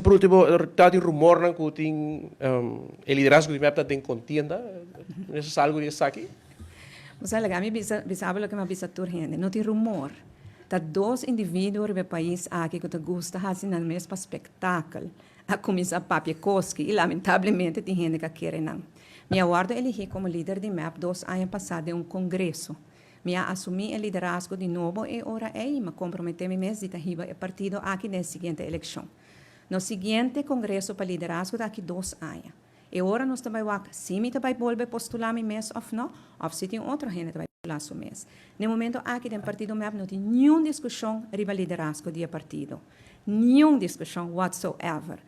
Por ultimo, tabatin rumornan ku tin e liderazgo di mep ta den kontienda. Mester sa algu di esaki? Bo sa, laga mi bisa bisa bo loke mi a bisa tur hende. No tin rumor. Ta dos individuo riba e pais aki ku ta gusta hasi nan mes pa spektakel a kuminsá papia koski i lamentablemente tin hende ku a kere nan. Mi a wòrdu eligí komo lider di mep dos aña pasá den un kongreso. Mi a asumí e liderazgo di nobo e ora ei i mi a komprometé mi mes di ta hiba e partido aki den e siguiente elekshon. Nos siguiente kongreso pa liderazgo ta aki dos aña. E ora nos ta bai wak si mi ta bai bolbe postulá mi mes òf no, òf si tin otro hende ta bai postulá su mes. Na e momento aki den partido mep no tin niun diskushon riba liderazgo di e partido. Niun diskushon whatsoever.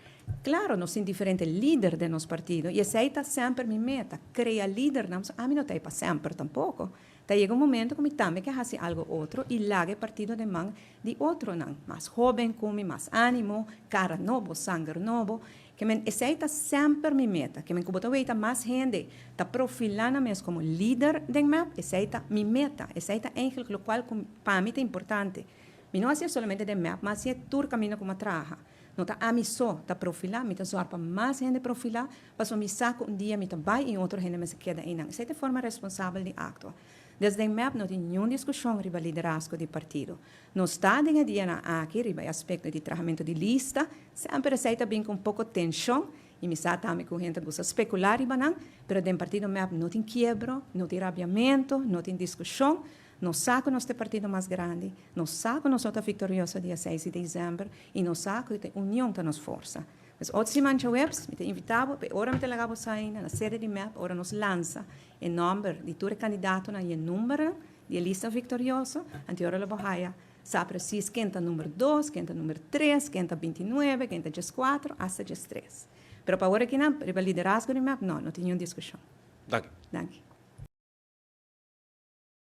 Claro, nos tin diferente lider den nos partido y esey ta semper mi meta, crea lidernan, pasobra ami no ta ey pa semper tampoco. Ta yega un momento cu mi tambe ke haci algo otro y laga e partido den man di otronan, mas hoben cu mi, mas animo, cara nobo, sanger nobo. Ke men esey ta semper mi meta. Ke men cu bo ta weita mas hende ta profila nan mes como lider den mep, esey ta mi meta. Esey ta eigenlijk locual cu pa mi ta importante. Mi no hacié solamente den mep, ma hacié tur caminda cu mi a traha. No ta ami so ta profilá, mi ta zòrg pa mas hende profilá, pasobra mi sa ku un dia mi ta bai i un otro hende mester keda einan. Esei ta e forma responsabel di aktua. Des den mep no tin niun diskushon riba liderazgo di partido. Nos ta den e dianan aki riba e aspekto di trahamentu di lista, semper esei ta bin ku un poko tenshon i mi sa tambe ku hende ta gusta spekulá riba nan, pero den partido mep no tin kiebro, no tin rabiamentu, no tin diskushon. Nos sa ku nos ta e partido mas grandi, nos sa ku nos lo ta viktorioso dia seis di desèmber i nos sa ku e union ta nos forsa. Pues otro siman djaweps mi ta invitá bo pa e ora mi ta laga bo sa ainda na sede di mep ora nos lansa e nòmber di tur e kandidatonan i e numbernan di e lista viktorioso, anto e ora lo bo haya sa presis ken ta number dos, ken ta number tres, ken ta bintinuebe, ken ta dieskuatro, asta diestres. Pero pa ora kinan riba liderazgo di mep no, no tin niun diskushon. Danki. Danki.